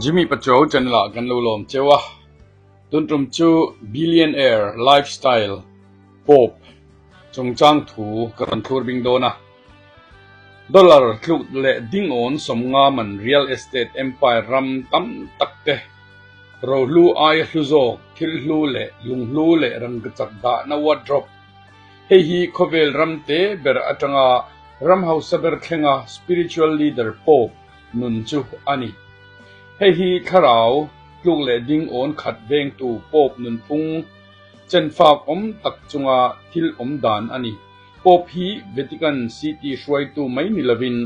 Jimmy Pachuau channel ah kan lo lawm cheu a, tun tum chu Billionaire Lifestyle Pope chungchang thu ka rawn thlur bing dawn a. Dollar tluk leh dingawn 50 man real estate empire ram tam tak te rohlu aia hlu zawk thil hlu leh lunghlu leh rangkachak dahna wardrobe Hei hi khawvel ram te ber atanga ram hausa ber thlenga spiritual leader Pope nun chu a ni. Hei hi thlarau tluk leh ding awn khat vengtu Pope nunphung chenfak awm tak chunga thil awm dan a ni. Pope hi Vatican City hruaitu mai ni lovin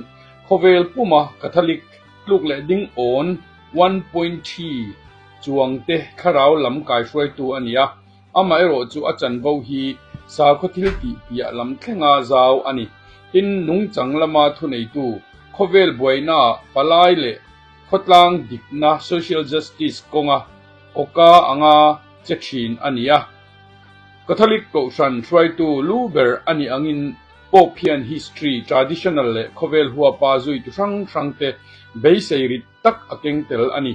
khawvel puma Catholic tluk leh ding awn 1.3 chuang te thlarau lam kaihruaitu a ni a. Amaherawh chu a chanvo hi sakhaw thil tih piah lam thlenga zau a ni. Tin, nungchang lama thuneitu, khawvel buainaah palai leh khawtlang dikna, social justice, kawnga awka anga che thin a ni a. Catholic Kohhran hruaitu lu ber a nih angin Pope hian history, traditional leh khawvel huapa zuitu hrang hrangte beisei rit tak a keng tel a ni.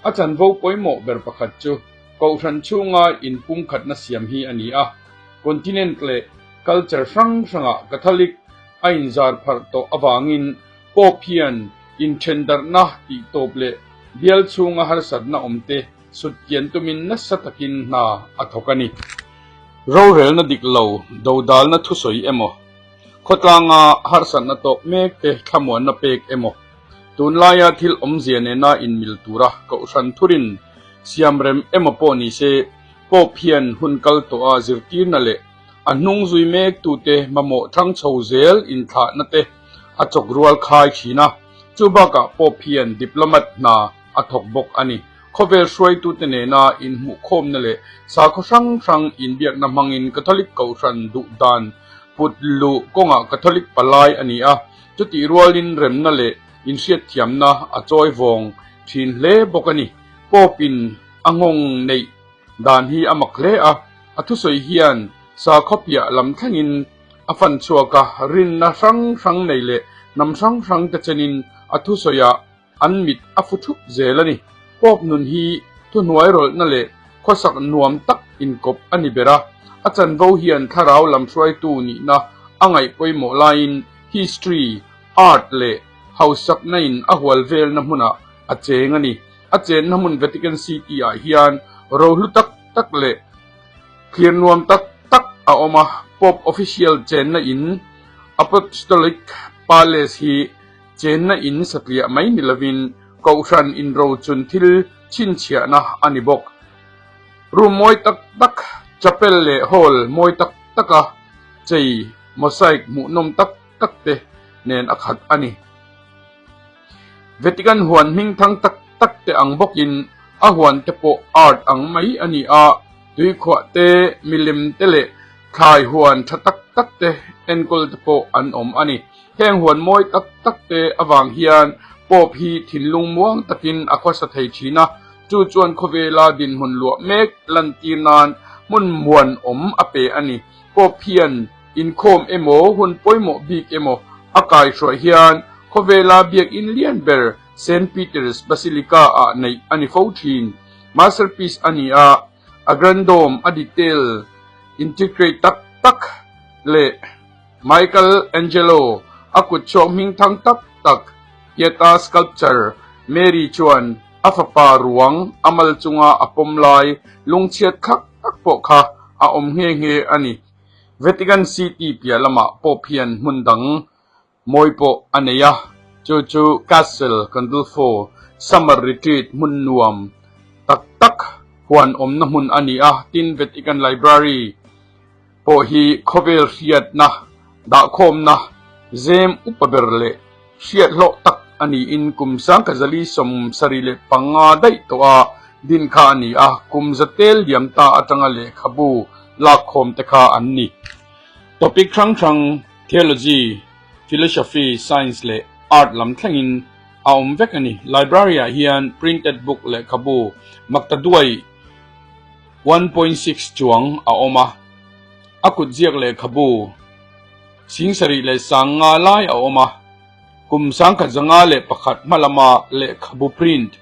A chanvo pawimawh ber pakhat chu Kohhran chhunga inpumkhatna siam hi a ni a, continent leh culture hrang hrangah Catholic a inzar pharh tawh avangin Pope hian inthendarhna tih tawp leh bial chhunga harsatna awmte sutkian tumin nasa takin hna a thawk a ni. Rorelna dik lo dodalna thusawi emaw, khawtlanga harsatna tawp mekte thlamuanna pek emaw, Tunlaia thil awmzia nena inmil tura Kohhran thurin siamrem emaw pawh ni se, Pope hian hun kal tawha zirtirna leh a hnung zui mektute mamawh thang chho zel inthlahna te a chawk rual khai thin a. Chu bakah Pope hian diplomat hna a thawk bawk a ni. Khawvel hruaitute nena inhmuhkhawmna leh sakhaw hrang hrang inbiakna hmangin Catholic Kohhran duhdan put luh kawngah Catholic palai a ni a. Chutih rualin remna leh inhriatthiamna a chawi vawng thin hle bawk a ni. Pope-in a nghawng neih dan hi a mak hle a, a thusawi hian sakhaw piah lam thlengin a fan chhuak a, rinna hrang hrang nei leh hnam hrang hrang te chenin a thusawiah an mit a fu thup zel a ni. Pope nun hi thuhnuai rawlhna leh khawsak nuam tak inkawp a ni ber a, a chanvo hian thlarau lam hruaitu nihna a ngaih pawimawh laiin history, art leh hausakna in a hual velna hmunah a cheng a ni. A chenna hmun Vatican City ah hian rohlu tak tak leh thlir nuam tak tak a awm a, Pope official chenna in Apostolic Palace hi Chenna in satliah mai ni lovin Kohhran inrochun thil chhinchhiahna a ni bawk. Room mawi tak tak, chapel leh hall mawi tak taka chei mosaic hmuhnawm tak tak te nen a khat a ni. Vatican huan hmingthang tak tak te ang bawkin a huan te pawh art ang mai a ni a, tuikhuah te, milem te leh thlai huan tha tak tak te enkawl te pawh an awm a ni. Heng huan mawi tak tak te avang hian Pope hi thinlung muang takin a khawsa thei thin a, chu chuan khawvela dinhmun luah mek lantir nan hmun muanawm a pe a ni. Pope hian inkhawm emaw hun pawimawh bik emaw a kaihruai hian khawvela biakinn lian ber Saint Peter's Basilica ah neih a ni fo thin. Masterpiece a ni a, a grandome a detail intricate tak tak leh Michael Angelo a kut chhuak hming thang tak tak Pieta sculpture Mary chuan a fapa ruang a mal chunga a pawm lai lungchhiat thlak tak pawh kha a awm nghe nghe a ni. Vatican City piah lamah Pope hian hmun dang mawi pawh a nei a, chu chu Castle Gandolfo Summer Retreat hmun nuam tak tak huan awmna hmun a ni a, tin Vatican Library pawh hi khawvel hriatna dahkhawmna zem upa ber leh hriat hlawh tak a niin kum 1975 daih tawh a din kha a ni a, kum zatel liam ta atanga lehkhabu lakkhawm te kha an ni. Topic hrang hrang Theology, Philosophy, Science leh Art lam thlengin a awm vek a ni. Library-ah hian printed book lehkhabu maktaduai 1.6 chuang a awm a, a kut ziak lehkhabu 75,000 lai a awm a, kum 1901 hma lama lehkhabu print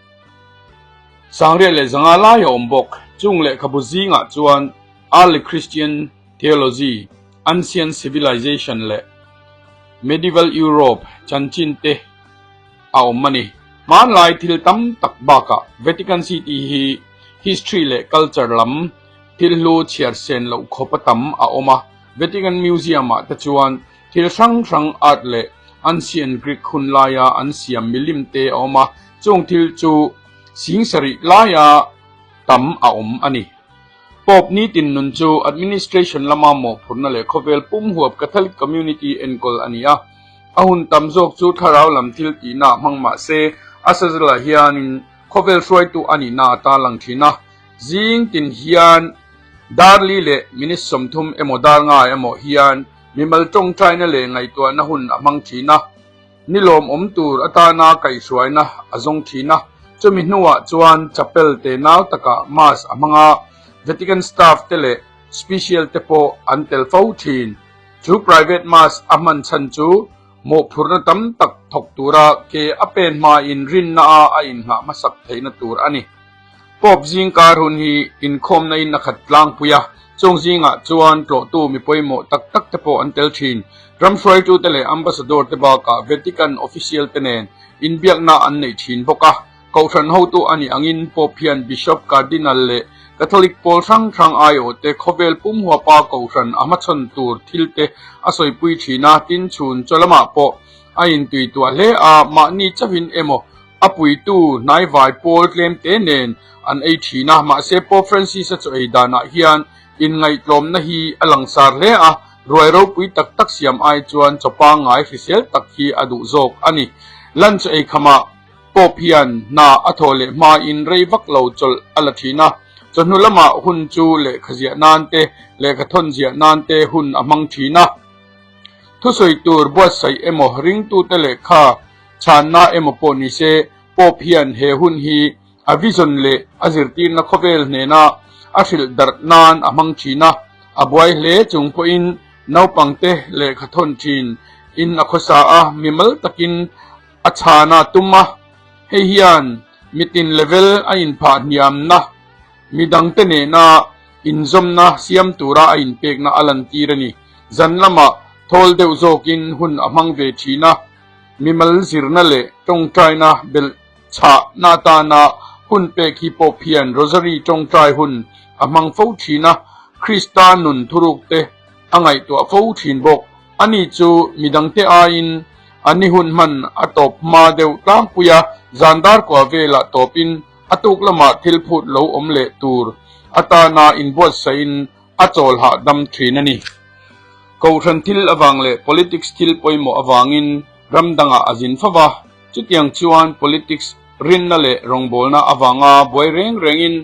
500 lai a awm bawk. Chung lehkhabu zingah chuan Early Christian Theology, Ancient Civilization leh Medieval Europe chanchin te a awm a ni. Hmanlai thil tam tak bakah Vatican City hi history leh culture lam thil hlu chhiar sen loh khawp a tam a awm a. Vatican Museum ah te chuan thil hrang hrang art leh ancient Greek hun laia an siam milim te a awm a, chung thil chu sing sarih laia tam a awm a ni. Pope nitin nun chu administration lama mawhphurhna leh khawvel pum huap Catholic community enkawl a ni a. A hun tam zawk chu thlarau lam thil tihna hmang mah se, a sazalah hianin khawvel hruaitu a nihna a tarlang thin a. Zing tin hian dar li leh minute 30 emaw dar nga emaw hian mimal tawngtaina leh ngaihtuahna hun a hmang thin a. Ni lawmawm tur atana kaihhruaina a zawng thin a, chumi hnuah chuan chapel te nau takah Mass a hmang a, Vatican staff te leh special te pawh an tel fo thin. Chu private Mass a hman chhan chu mawhphurhna tam tak thawk tura ke a pen hmain rinna a a inngah hmasak theihna tur a ni. Pope zingkar hun hi inkhawmna in a khat tlangpui a, chung zingah chuan tlawhtu mi pawimawh tak tak te pawh an tel thin. Ram hruaitute leh ambassador te bakah Vatican official te nen inbiakna an neih thin bawk a. Kohhran hotu a nih angin Pope hian Bishop, Cardinal leh Catholic pawl hrang hrang aiawhte khawvel pum huapa kohhran a hmachhawn tur thil te a sawipui thin a, tin chhun chaw lamah pawh a intuituah hle a, mahni chauhin emaw A puitu hnaivai pawl tlemte nen an ei thin a, mahse Pope Francis-a chaw ei danah hian inngaihtlawmna hi a langsar hle a, ruai ropui tak tak siam ai chuan chaw pangngai hrisel tak hi a duh zawk a ni. Lunch ei khamah Pope hian hna a thawh leh hmain rei vak lo chawlh a la thin a, chawhnu lamah hun chu lehkha ziah nan te, lehkha thawn ziah nan te hun a hmang thin a. Thusawi tur buatsaih emaw ringtute lehkha Chhanna emaw pawh ni se, Pope hian he hun hi a vision leh a zirtirna khawvel hnena a hrilh darh nan a hmang thin a, a buai hle chung pawhin naupangte lehkha thawn thin in a khawsa a, mimal takin a chhan a tum a, hei hian mitin level a inphah hniamna midangte nena inzawmna siam tura a inpekna a lantir a ni. Zan lamah thawl deuh zawkin hun a hmang ve thin a. Mimal zirna leh tawngtaina belh chhahna atana hun pek hi Pope hian Rosary tawngtai hun a hmang fo thin a, Krista nun thurukte a ngaihtuah fo thin bawk. Ani chu midangte aiin a ni hun hman a tawp hma deuh tlangpui a, zan dar kua velah tawpin a tuk lamah thil phut lo awm leh tur atana inbuatsaihin a chawl hahdam thin a ni. Kohhran thil avang leh politics thil pawimawh avangin ram dangah a zin fo va, chutiang chuan politics rinna leh rawngbawlna avanga buai reng rengin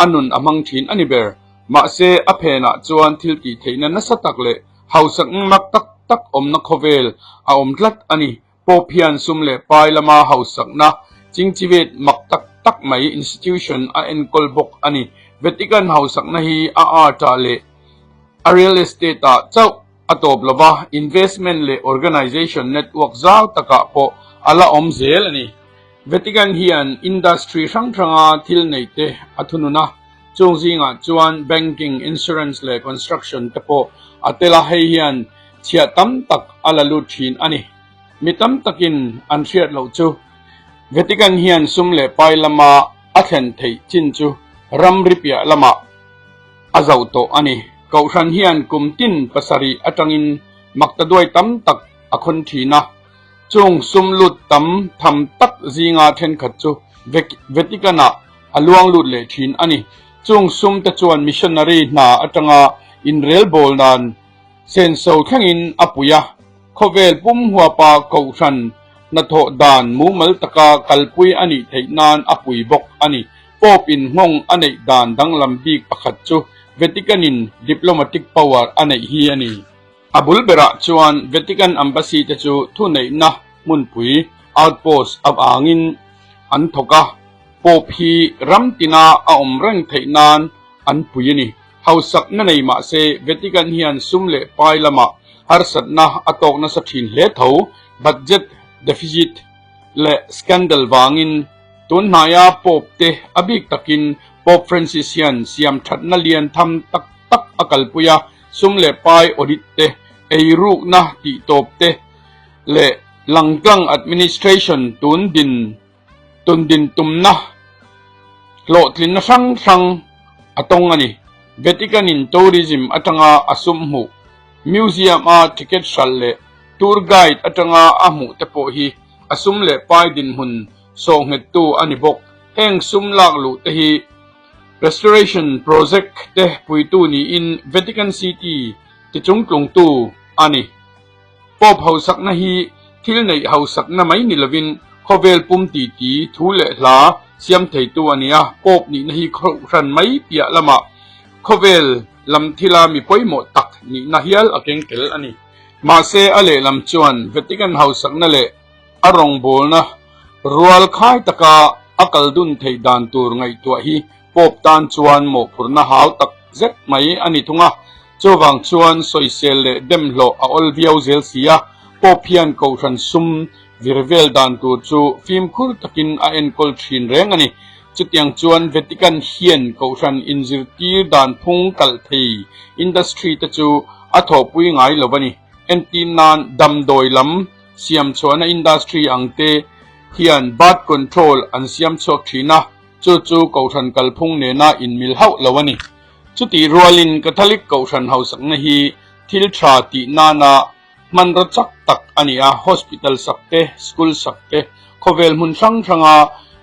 a nun a hmang thin a ni ber. Mahse, a phenah chuan thil tih theihna nasa tak leh hausak mak tak tak awmna khawvel a awm tlat a ni. Pope hian sum leh pai lama hausakna chingchivet mak tak tak mai institution a enkawl bawk a ni. Vatican hausakna hi a art-ah leh a real estate-ah chauh a tawp lo va, investment leh organization network zau takah pawh a la awm zel a ni. Vatican hian industry hrang hranga thil neihte a thunun a, chung zingah chuan banking, insurance leh construction te pawh a tel a, hei hian chhiah tam tak a la lut thin a ni. Mi tam takin an hriat loh chu Vatican hian sum leh pai lama a thlen theih chin chu ramri piah lamah a zauh tawh a ni. Kohhran hian kum tin pasarih atangin maktaduai tam tak a khawn thin a, chung sum lut tam tham tak zinga thenkhat chu Vatican-ah a luang lut leh thin a ni. Chung sum te chuan missionary hna atanga inrelbawl dan Senso thlengin a pui a, khawvel pum huapa kohhran hnathawh dan mumal taka kalpui a nih theih nan a pui bawk a ni. Pope in nghawng a neih dan danglam bik pakhat chu Vatican in diplomatic power a neih hi a ni. A bul berah chuan Vatican Embassy te chu thuneihna hmunpui, outpost, avangin an thawk a, Pope hi ram tina a awm reng theih nan an pui a ni. Hausakna nei mah se Vatican hian sum leh pai lamah harsatna a tawk nasa thin hle tho, budget deficit leh scandal vangin. Tun hnaia Pope te a bik takin Pope Francis hian siam thatna lian tham tak tak a kalpui a, sum leh pai audit te, eirukna tihtawp te leh langtlang administration tun din tun din tumna hlawhtlinna hrang hrang a tawng a ni. Vatican in tourism atanga a sum hmuh, museum a ticket hralh leh tour guide atanga a hmuh te pawh hi a sum leh pai dinhmun sawhnghettu a ni bawk. Heng sum lak luh te hi restoration project te puitu niin Vatican City tichungtlungtu a ni. Pope hausakna hi thil neih hausakna mai ni lovin khawvel pum titi, thu leh hla siam theitu a ni a. Pope nihna hi khawhran mai piah lamah khawvel lam thila mi pawimawh tak nihna hial a keng tel a ni. Mahse, a lehlam chuan Vatican hausakna leh a rawngbawlna rual khai taka a kal dun theih dan tur ngaihtuah hi Pope tan chuan mawhphurhna hau tak zet mai a ni thung a, chuvang chuan sawisel leh demhlawh a awl viau zel si a, Pope hian kohhran sum vir vel dan tur chu fimkhur takin a enkawl thin reng a ni. Chutiang chuan Vatican hian kohhran inzirtir dan phung kalh thei industry te chu a thawhpui ngai lo a ni. Entir nan damdawi lam siamchhuahna industry ang te hian birth control an siamchhuak thin a, Chu chu Kohhran kalphung nena inmil hauh lo a ni. Chutih rualin Catholic Kohhran hausakna hi thil tha tih nana hmanraw chak tak a ni a, hospital sak te, school sak te, khawvel hmun hrang hranga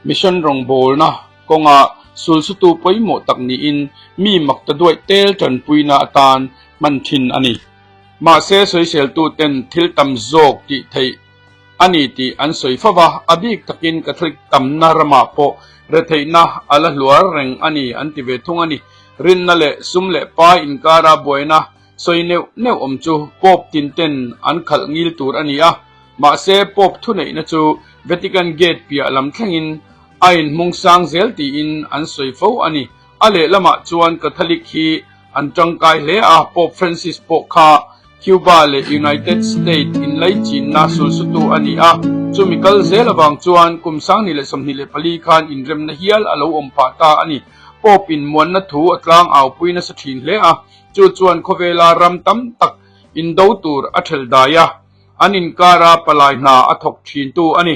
mission rawngbawlna kawnga sulsutu pawimawh tak niin mi makta duaih tel tanpuina atan hman thin a ni. Mahse sawiseltuten thil tam zawk tih theih a ni tih an sawi fo va, a bik takin Catholic tamna ramah pawh retheihna a la hluar reng a ni an ti ve thung a ni. Rinna leh sum leh pai inkara buaina sawi neuh neuh awm chu Pope tin ten an khalh ngil tur a ni a, mahse Pope thuneihna chu Vatican Gate piah lam thlengin a inhmung sang zel tiin an sawi fo a ni. A lehlamah chuan Catholic hi an tangkai hle a, Pope Francis pawh kha Cuba leh United State inlaichinna sulsutu a ni a, chumi kal zel avang chuan kum 2024 khan inremna hial a lo awm phah ta a ni. Pope in muanna thu a tlang aupui nasa thin hle a, chu chuan khawvela ram tam tak indo tur a thelh dai a, an inkara palai hna a thawk thintu a ni.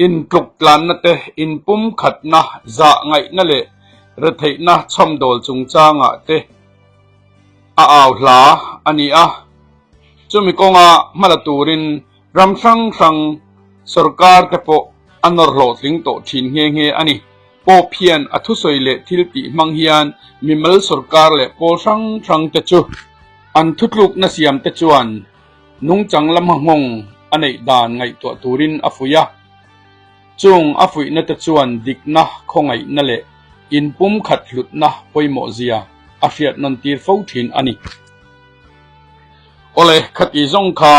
Intluk tlanna te, inpumkhatna, zah ngaihna leh retheihna chhawmdawl chungchangah te a au hla a ni a. Chumi kawnga hmala turin ram hrang hrang sawrkar te pawh a nawr hlawhtling tawh thin nghe nghe a ni. Pope hian a thusawi leh thil tih hmang hian mimal sawrkar leh pawl hrang hrang te chu an thutlukna siam te chuan Nungchang lama nghawng a neih dan ngaihtuah turin a fuih a. Chung a fuihna te chuan dikna, khawngaihna leh inpumkhat hlutna pawimawh zia a hriat nawn tir fo thin a ni. Awle, khati zawng kha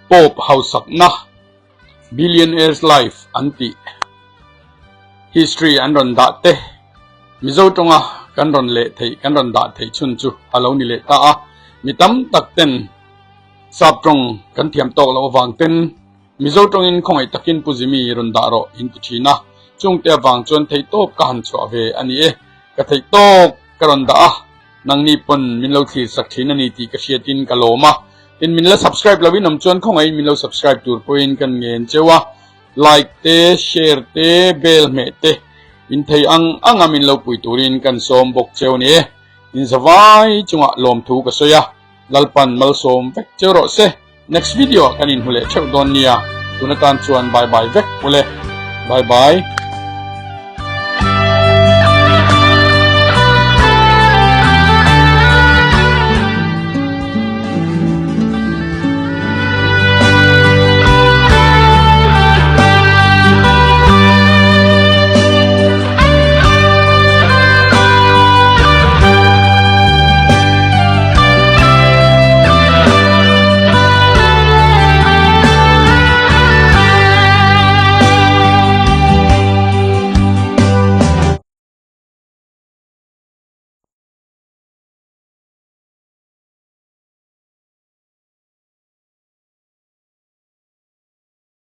Pope hausakna, Billionaire's Life an tih history an rawn dah te, Mizo tawnga kan rawn leh theih, kan rawn dah theih chhun chu a lo ni leh ta a. Mi tam tak ten sap tawng kan thiam tawk loh avang ten Mizo tawngin khawngaih takin Pu Jimmy rawn dah rawh in ti thin a. Chungte avang chuan theihtawp ka han chhuah ve a ni e. Ka theihtawp ka rawn dah a. Nangni pawn min lo thlir sak thin a ni tih ka hriatin ka lawm a, tin min la subscribe loin awm chuan khawngaihin min lo subscribe tur pawhin kan ngen cheu a, like te, share te, bell hmeh te in thei ang anga min lo pui turin kan sawm bawk cheu a ni e. In zavai chungah lawmthu ka sawi a, Lalpan malsawm vek cheu rawh se. Next video ah kan inhmu leh theuh dawn nia, tun atan chuan bye bye vek ule. Bye bye.